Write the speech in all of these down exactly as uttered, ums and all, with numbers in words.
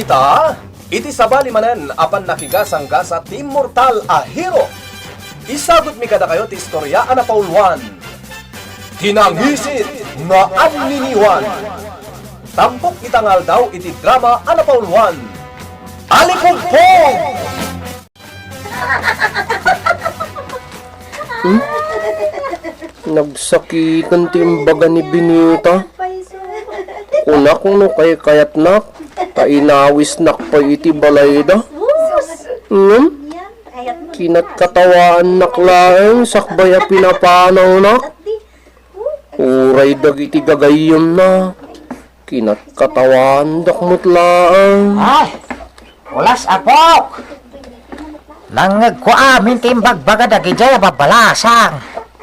Ta, iti sabali manen a pannakigasanggasat ti immortal a hero, isagutmi kadakayo ti istoria a napauluan, Ti Nangisit nga Anniniwan. Tampok ita nga aldaw iti drama a napauluan, Alipugpog! Hmm? Nagsakitan ti imbaga ni Benita. Kunak no kaykayatnak, ta inawisnak pay iti balayda. Ngem, kinatkatawaannak laeng sakbay a pinapanawnak. Uray dagiti gagayyemna, kinatkatawaandak met laeng. Ay, kulas, apok! Nangngegko amin ti imbagbaga dagidiay a babbalasang.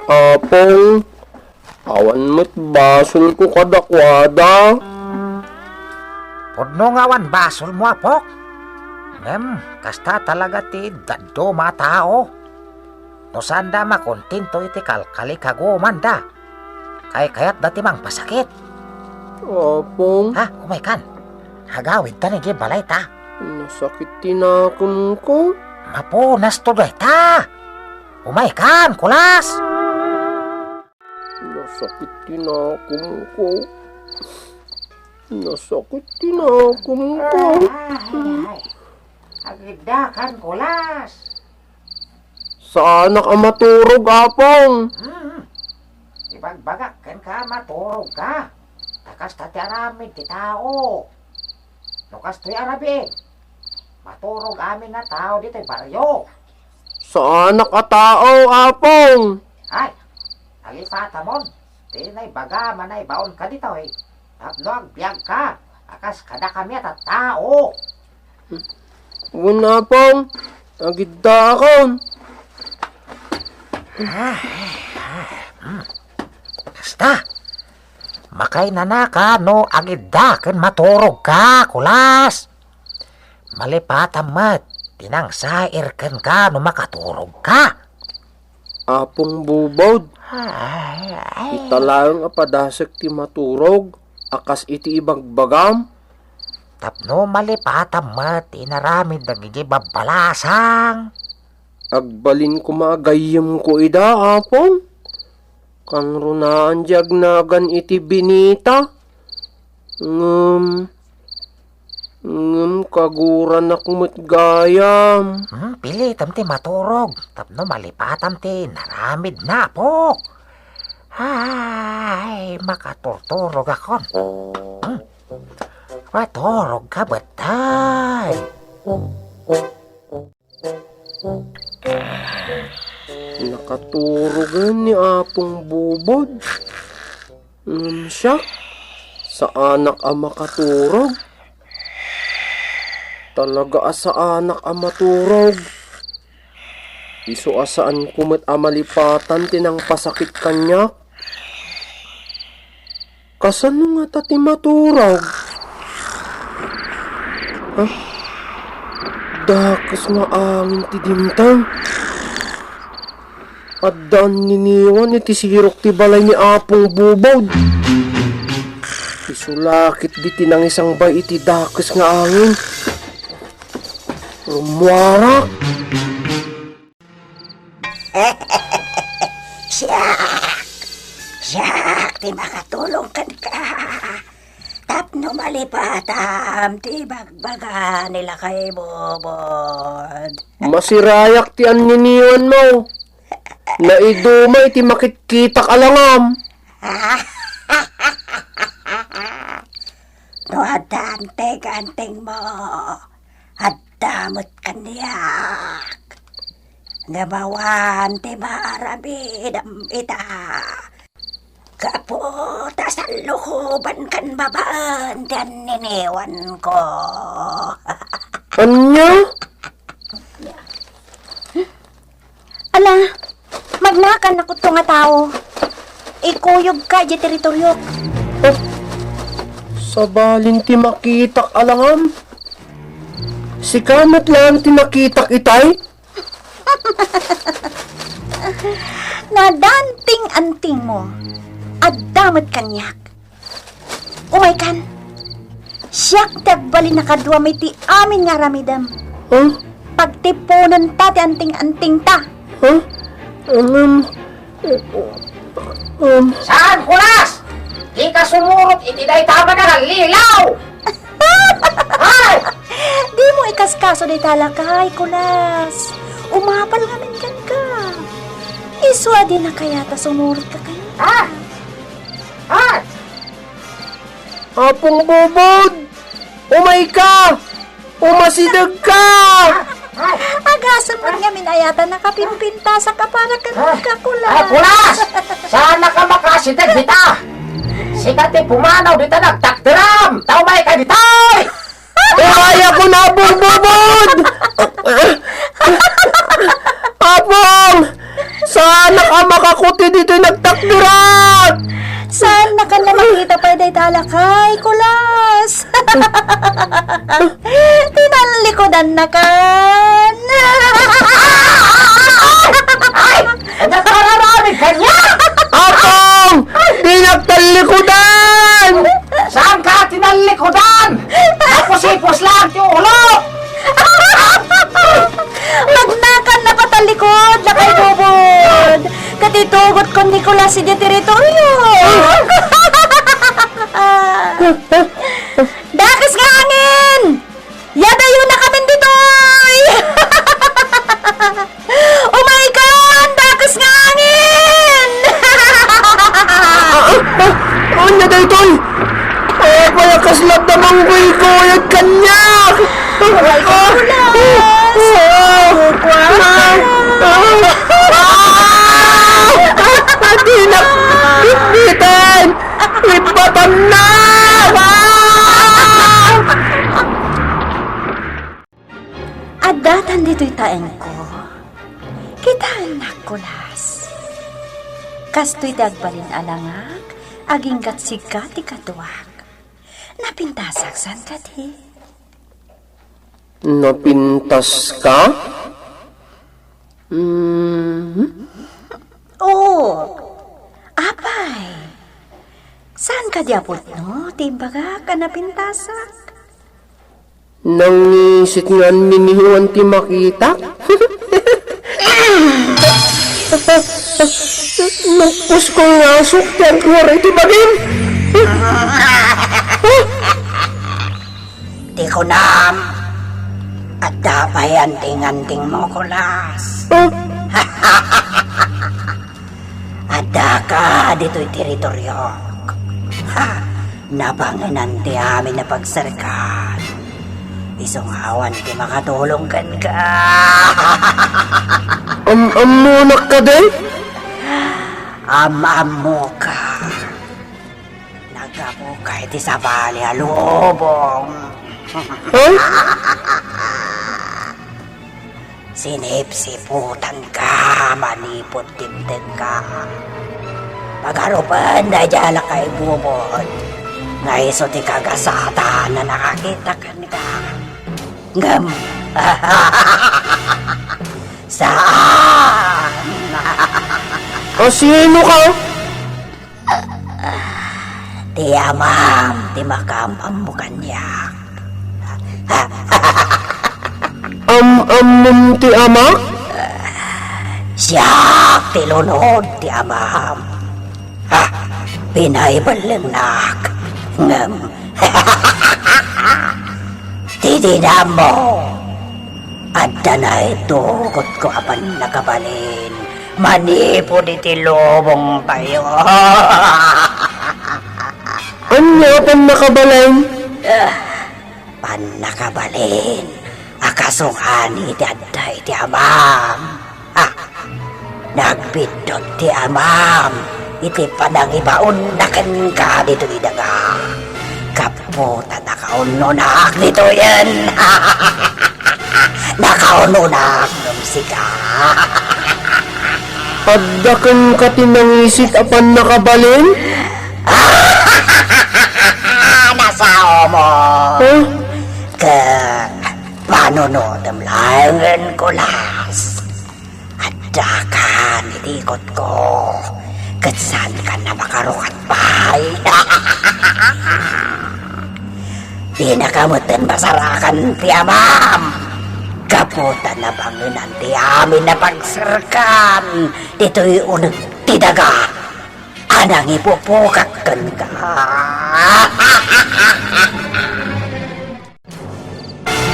Apong, awan met basolko kadakuada. Pudno nga awan basolmo, apok. Ngem, kasta talaga ti dadduma a tao. No saanda a makontento iti kalkalikagumanda, kaykayatda ti mangpasakit. Apong. Ha, umaykan. Agawidta idiay balayta. Nasakit ti nakemko. Mapunasto dayta. Umaykan, kulas. Nasakit ti nakemko. Nasakit ti nakemko. Ay, ay, ay. Agiddakan, kulas. Saanak a maturog, Apong. Hmm. Ibagbagak kenka a maturogka. Ta kasta ti aramid ti tao. No kastoy a rabii, maturog amin a tao ditoy barrio. Saanak a tao, Apong. Ay, nalipatamon. Ti naibagam a naibaonka ditoy tapno agbiagka a kas kadakami a tattao. Wen, Apong, agiddaakon. Kasta, makainanaka no agidda ken maturogka, kulas. Malipatam met ti nangsair kenka no makaturogka. Apong Bubod, ay, ay. Ita laeng a padasek ti maturog a kas iti ibagbagam. Tapno malipatam met ti inaramid dagiti babbalasang. Agbalin koma a gayyemko ida, Apong. Kangrunaan di agnagan iti binita. Ngem, ngem kaguranak met gayam. Hmm, pilitem ti maturog tapno malipatam ti inaramidna, apok. Ay, makaturturogakon. Hmm. Maturogka betay. Nakaturogen ni Apong Bubod. Ngem siak, saanak a makaturog. Talaga a saanak a maturog. Isu a saanko met a malipatan ti nangpasakit kaniak. Kasano ngata ti maturog? Ha? Dakes nga angin ti dimteng. Adda anniniwan iti sirok ti balay ni Apong Bubod. Isu la ketdi ti nangisangbay iti dakes nga angin. Rummuarak. Siak! Siak ti makatulong kenka tapno malipatam ti bagbaga ni Lakay Bobod. Masirayak ti anniniwanmo. Naiduma iti makitkitak a langam. No adda anting-antingmo, adda met kaniak. Ngem awan ti maaramidem ita. Gapu ta sallukobankan babaen ti anniniwanko. Ania? Ala, magnakan a kutto nga tao. Ikuyogka idiay teritoriok. Oh, sabalin ti makitak a langam. Sika met laeng ti nakitak itay? No adda anting-antingmo, adda met kaniak. Umaykan. Siak ti agbalin a kaduam iti amin nga aramidem. Huh? Pagtiponenta ti anting-antingta. Huh? Um, um. Saan, Kulas? Dika sumurot iti dayta a managallilaw! Ay! Dimo ikaskaso dayta a lakay, Kulas. Umapal ngamin kenka. Isu a dina kayat a sumurot ka kaniak. Ah! Ah! Apong Bubod! Umayka! Umasidegka! Agasem met ngamin aya ta nakapimpintasak a para kenka, Kulas. Ah, Kulas! Saannak a makaasideg dita! Sika ti pumanaw dita nagtakderam! Ta umayka ditoy! Umayakon, Apong Bubod! Apong! Saannak a makakuti ditoy nagtakderak! Saannak a makita pay dayta a lakay, Kulas. Tinallikudannakan. Ay! Nagkararamid kaniak! Apong! Di nagtallikudan! Saanka tinallikudan? Napusipos lang ti ulo! Magnakan na patalikod, lakay Bubod. Ket itugot kon Nicolas idiay teritorio. Dakes nga angin! Yadayonakamin ditoy! Umaykan, dakes nga angin! Ah, ah, ah, ania daytoy? Apay a kasla damanggoy ko, ayat kaniak! Aray ko, Kulas! Ah! Kukuha! Ah! Ah! Dinak bitbitan! Ibbatannak! Ah! Addatan ditoy taengko. Kitaennak, Kulas. Kastoy ti agbalin a langak, agingga't sika ti kaduak. Napintasak, saan kadi? Napintaska? Mm. Oo. Apay. Saan kadi a pudno ti imbagak a napintasak? Nangisit nga anniniwan ti makitak? Nagpuskol nga asuk ti agluar iti bagim. Ti kunam, adda pay anting-antingmo, Kulas. Ah? Addaka ditoy teritoriok. Ha, nabangenan ti amin a pagserkan. Isu nga awan ti makatulong kenka. Am-ammonak kadi? Am-ammoka. Naggapuka iti sabali a lubong. Huh? Sinipsiputanka manipud dimdemka. Pagarupen daydiay a lakay Bubod nga isu ti kagasatan a nakakita kenka. Ngem, saan. A sinoka? Ti amam ti makaam-ammo kaniak. Am-ammom ti amak? Siak ti lunod ti amam. Ha, pinaibellengnak. Ngem, ti dinammo, adda naitugotko a pannakabalin manipud iti lubongtayo. Ania a pannakabalin? Pannakabalin a kasungani ti adda iti amam. Ah, nagbiddut ti amam iti panangibaonna kenka ditoy daga. Gapu ta nakaunnonak ditoyen. Nakaunnonak ngem sika. Adda kenka ti nangisit a pannakabalin? Nasaomo. Huh? Ket panunotem laengen, Kulas. Addakan iti ikotko, ket saankan a makarukat pay. Dinaka metten masarakan ti amam. Gapu ta nabangenan ti amin a pagserkan ditoy uneg ti daga a nangipupukak kenka.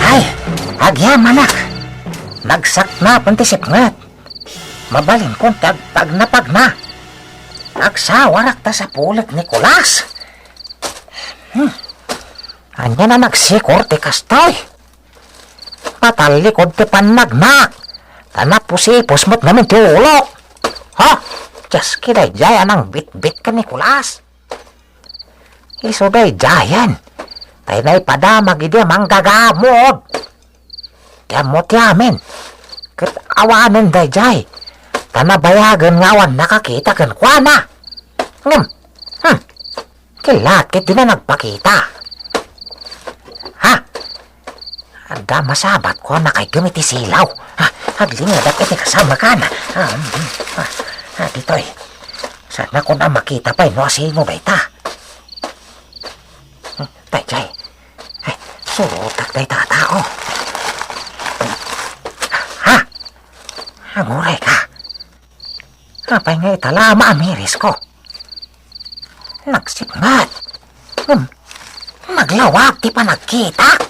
Ay, agyamanak. Nagsaknap ti sipnget. Mabalinko ti agpagnapagna. Agsawarak ta sapulik, Nicolas. Hmm. Ania a nagsikor ti kastoy? Patallikod ti pannagnak. Ta napusipos met ngamin ti ulok. Ha? Dios, ki daydiay a nangbitbit ken Nicolas. Isu daydiayen. Tay naipadamag idi a manggagamod. Ti ammo ti amin. Ket awanen daydiay. Ta nabayagen nga awan nakakita kenkuana. Ngem, hmm, kilat ket dina nagpakita. Ha? Adda masabatko a nakaigem iti silaw. Ha? Aglingedak iti kasamekan. Ah, mm, ah, ah, ditoy. Saan a kun a makita pay no asino dayta. Hmm, daydiay. Ay, surotak dayta a tao. Ha? Agurayka. Apay nga ita la a maamirisko? Nagsipnget. Hmm. Naglawag ti panagkitak.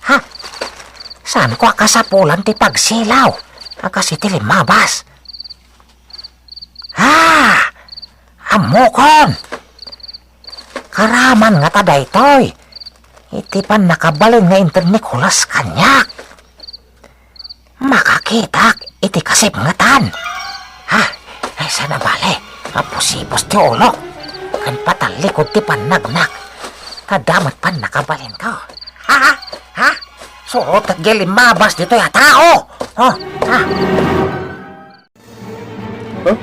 Ha? Saanko a kasapulan ti pagsilaw a kas iti limmabas? Ah! Ammokon! Karaman ngata daytoy iti pannakabalin nga inted ni Nicolas kaniak. Makakitak iti kasipngetan. Ha? Ay, saan a bale, napusipos ti ulok. Ken patallikod ti pannagnak. Adda met pannakabalinko. Ha? Ha? Surotek diay limmabas ditoy a tao. Oh, ha? Ha?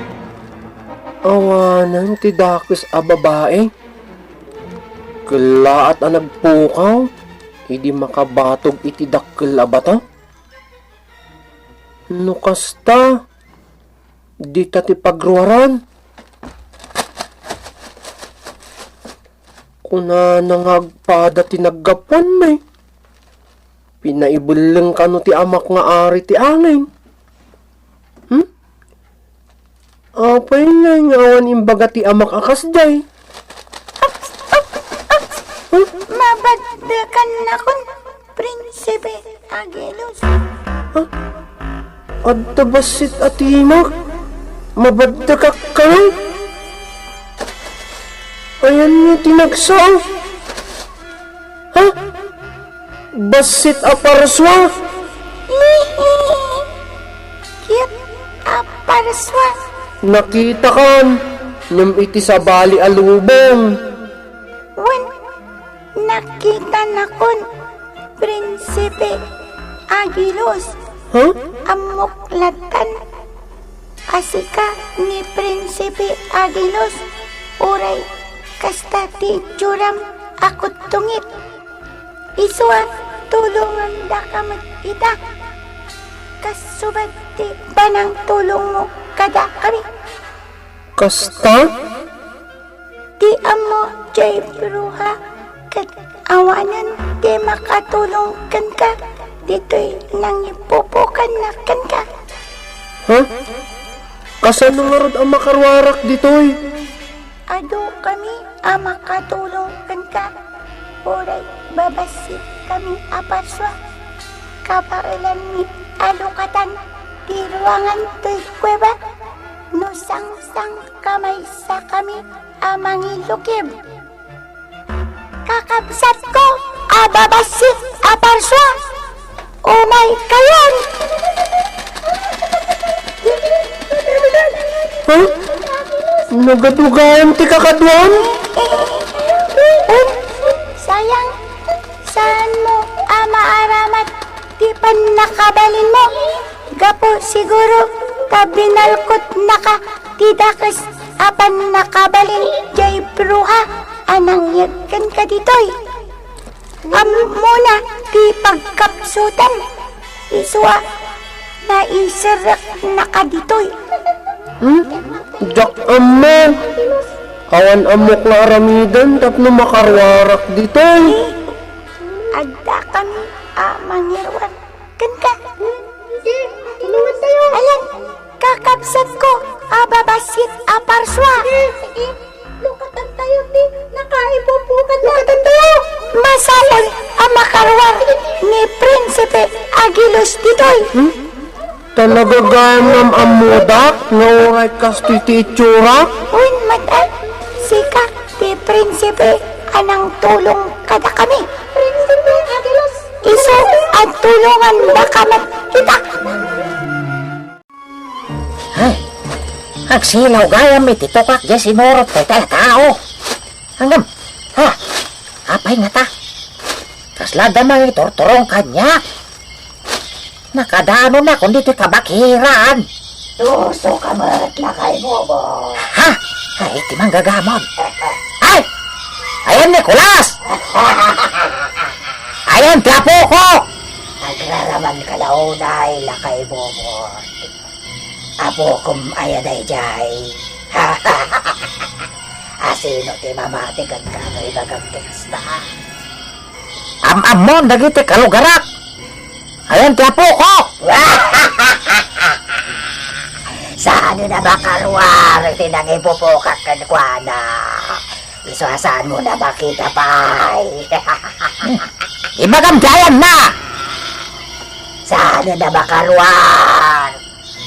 Awanen ti dakes a babai? Kellaat a nagpukaw idi makabatog iti dakkel a bato? No kasta, dita ti pagruaran. Kunana nga agpada ti naggapuanmi. Pinaibelleng kano ti amak nga ari ti angin. Hmm? Apay ngay nga awan imbaga ti amak a kasdiay? Huh? Mabaddekan nakon, Prinsipe Agilus. Huh? Adda bassit a timak? Mabaddekak kano? Ayanmi ti nagsao? Ha? Bassit a parsua? Cute a parsua. Nakitakan, ngem iti sabali a lubong. Wen, nakitanakon, Prinsipe Agilus. Ha? Ammok latan a sika ni Prinsipe Agilus, uray kasta ti itsuram a kuttungit. Isu a tulongandaka met ita. Kasubat ti panangtulongmo kadakami. Kasta? Ti ammo jay bruha ket awanen ti makatulong kenka ditoy nangipupukanna kenka. Ha? Kasano ngarud a makaruarak ditoy? Adu kami a makatulong kenka. Uray babassit kami a parsua. Kabaelanmi a lukatan ti ruangan toy kueba. No sangsangkamaysa kami a mangilukib. Kakabsatko a babassit a parsua, umaykayon! Ha? Nagadugayan ti kakaduam? Um, sayang, saanmo a maaramat ti pannakabalinmo. Gapu siguro ta binalkotnaka ti dakes a pannakabalin jay bruha a nangyeg kenka ditoy. Ammona ti pagkapsutam, isu a naiserreknaka ditoy. Hmm? Diak ammo. Awan ammok nga aramiden tapno makaruarak ditoy. Babassit a parsua. Sige, sige. Lukatan tayo ti nakaipupukatna. Lukatan tayo. Masapul a makaruar ni Prinsipe Agilos ditoy. Hmm? Talaga gayam nga am-ammoda nga uray kastoy ti itsura? Wen, met-en, sika ti prinsipe a nangtulong kadakami. Prinsipe Agilos. Isu a tulongandaka met ita. Ay, agsilaw gayam iti tukak diay sinurot dayta a tao. Ngem, ha? Apay ngata? Kasla adda mangiturturong kaniak? Nakadanon a kundi ti kabakiran. Tuso ka met, lakay Bobo. Ha? Ay, ti manggagamon. Ay! Ayan, Nicolas! Ayan, ti apoko! Agraraman ka la unay, lakay Bobo. Apokom aya daydiay. Asino ti mamati kenka no ibagam ti kasta? Am-ammon dagiti kalugarak. Ayan ti apoko. Saan na makaruar ti nangipupukak kenkuana? Isu a saan mo na makita pay. Ibagam ti ayanna. Saan na makaruar?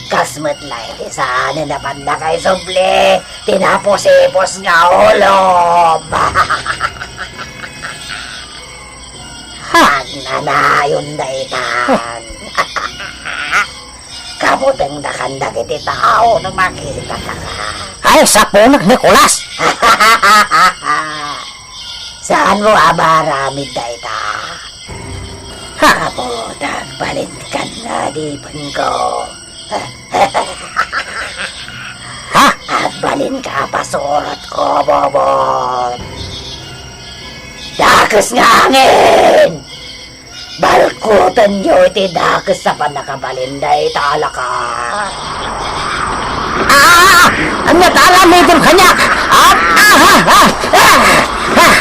Kas met la iti saan na pannakaisubli ti napusipos nga ulom. Agnanayon daytan. Kabutengdakan dagiti tao no makitaka. Ay, sapunak, Nicolas! Saan mo a maaramid dayta? Ha? Apo, agbalinkan nga adipenko. Ha? Agbalinka a pasurotko, Bobot. Dakes nga angin! Balkutenyo iti dakes a pannakabalin dayta a laka. Ah! Ania ti aramidem kaniak? Ah! Ah! Ah! Ah! Ah!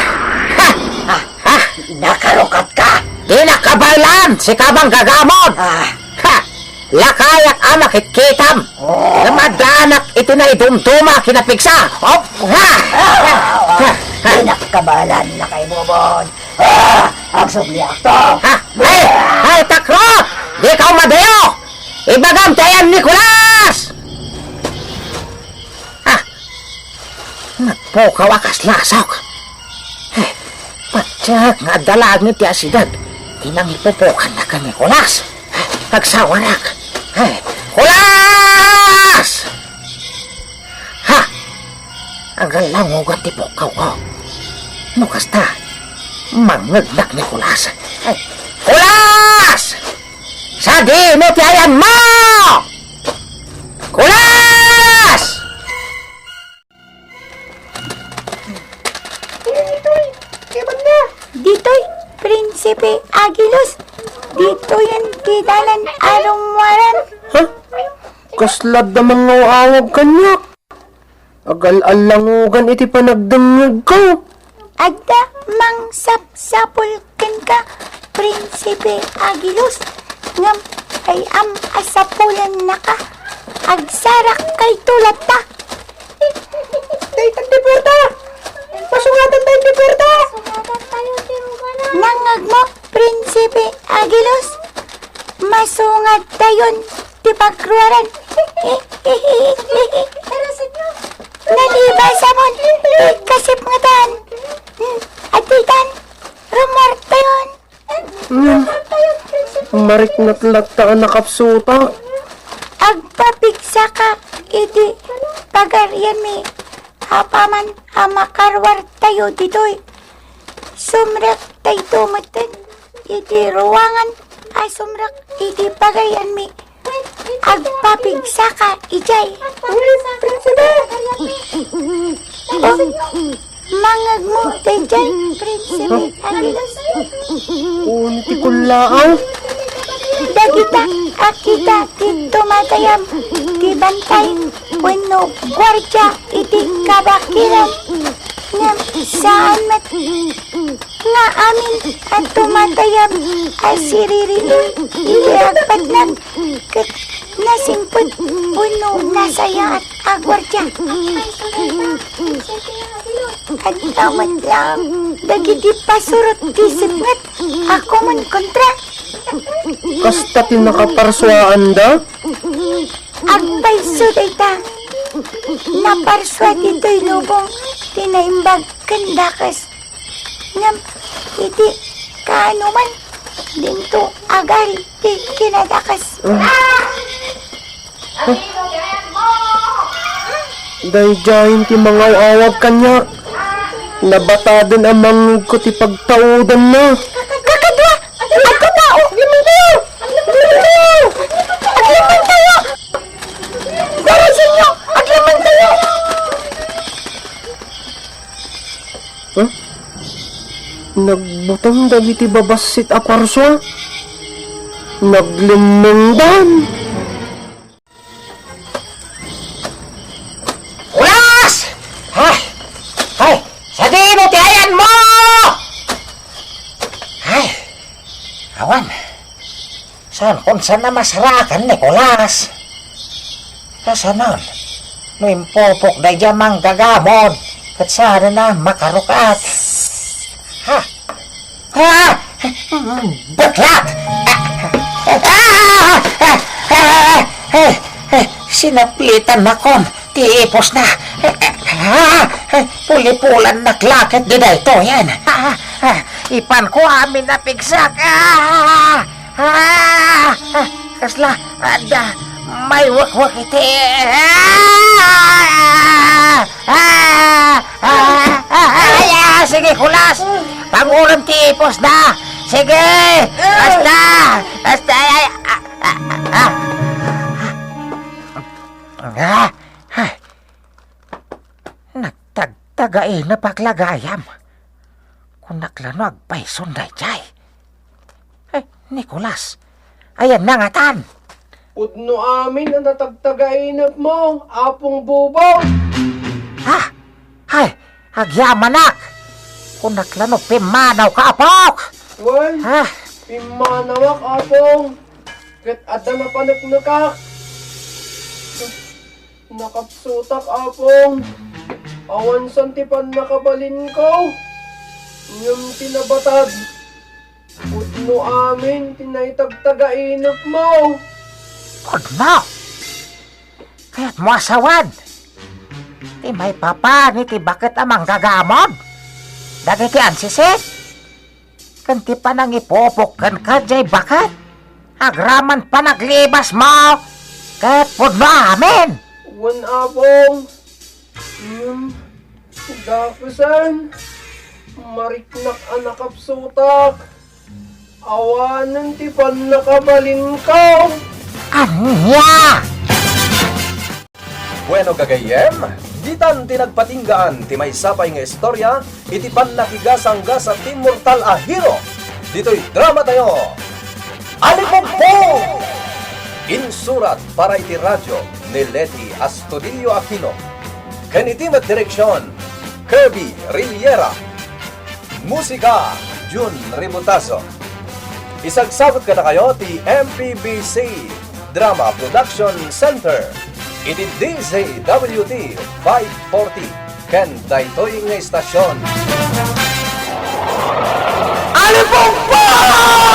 Ah! Ah! Nakarukatka! Dinak kabaelan, sika manggagamon! Ah! Ha! Lakayak a makitkitam! Oh! Ngem addaanak iti naidumduma a kinapigsa! Oh! Ha! Ah! Ha! Ha! Dinak kabaelan, lakay Bobot! Ah! Agsubliakto! Ha! Ay! Ay, takrot! Dika umadayo! Ibagam ti ayan, Nicolas! Ha! Nagpukaw a kas lasok. Eh, patiek nga adda laeng iti asideg ti nangipupukanna ken ni Kulas. Eh, agsawarak. Eh, Kulas! Ha! Aglangugan ti pukkawko. No kasta, mangngegnak ni Kulas. Eh, Kulas! Sadino ti ayanmo? Kulas! Ditoy, Prinsipe Agilos. Ditoyen ti dalan a rummuaran. Ha? Kasla adda mangaw-awag kaniak? Agal-allangugan iti panagdengngegko. Adda mangsapsapul kenka, Prinsipe Agilos, ngem ay-am a sapulennaka. Agsarak kayto latta. Daytan ti puerta! Pasungatantayon ti puerta! Nangngegmo, Prinsipe Agilos. Masungattayon ti pagruaran. Nalibasamon ti kasipngetan. Hmm, adtoytan, rummuartayon. Ngem, mariknak latta a nakapsutak. Agpapigsaka iti pagarianmi apaman a makaruartayo ditoy. Sumrek daytoy metten iti ruangan a sumrek iti pagarianmi. Agpapigsaka idiay. Uy, Prinsipe! O, mangngegmo daydiay, Prinsipe Agilos. Uni ti kullaaw. Dagita a kita ti tumatayab ti bantay wenno guardia iti kabakiran. Ngem saan met nga amin a tumatayab a siririon iti agpatnag ket Nasingpet wenno nasayaat a guardia. Adda met laeng dagiti pasurot ti sipnget a kumonkontra. Kasta ti nakaparsuaanda? Agpayso dayta. Naparsua ditoy lubong ti naimbag ken dakes. Ngem iti kaanoman, dinto agari ti kinadakes. Daydiayen ti mangaw-awag kaniak. Nabataden a mangngegko ti pagtaudanna. Kakadua! Adda tao! Aglamantayo! Aglamantayo! Aglamantayo! Aglamantayo! Huh? Nagbuteng dagiti babassit a parsua. Naglemmengdan. Kulas! Ay! Ay! Sadino ti ayanmo? Ay! Awan. Saan kon saan a masarakan ni Kulas? Kasanon? No impupok daydiay a manggagamon, ket saan a makarukat? Ha? Ah! Baklat! Ah! Ah! Ah! Ah! Ah! Sinapitan nakon ti ipusna. Ah! Ah! Pulipulannak la ket di daytoyen. Ah! Ah! Ipanko amin a pigsak. Ah! Ah! Ah! Kasla adda maiwekwek iti. Ah! Ah! Ah! Ah! Ay, ah, sige, Kulas. Pangulem ti ipusna. Sige. Basta. Basta. Ay, ay, ah, ah, ah. Ah! Ay. Nagtagtagainep a klagayam. Kunak la no agpayson daydiay. Eh, Nicolas, ayanna ngatan? Pudno amin a natagtagainepmo, Apong Bubong. Ha? Ay, agyamanak! Kunak la no pimmanawka, apok! Wen, ha? Pimmanawak, Apong. Ket adda napaneknekak. Nakapsutak, Apong. Awan san ti pannakabalinko. Ngem ti nabatad, pudno amin ti naitagtagainepmo. Pudno? Kayatmo a sawen ti maipapan iti baket a manggagamon dagiti ansisik? Ken ti panangipupok kenka diay baket, agraman panaglibasmo ket pudno amin. Wen, Apong, ngem dakesen, mariknak a nakapsutak. Awanen ti pannakabalinko. Ania? Bueno, gagayyem, ditan ti nagpatinggaan ti maysa pay nga istorya iti pannakigasanggasat ti immortal a hero ditoy drama tayo, Alipumpong! Insurat para iti radio ni Leti Astudillo Aquino, ken iti met direksion, Kirby Rillera. Musika, Jun Ributazo. Isagsabot kadakayo ti M P B C Drama Production Center iti D Z W T five forty ken daytoy nga istasyon. Alipumpong!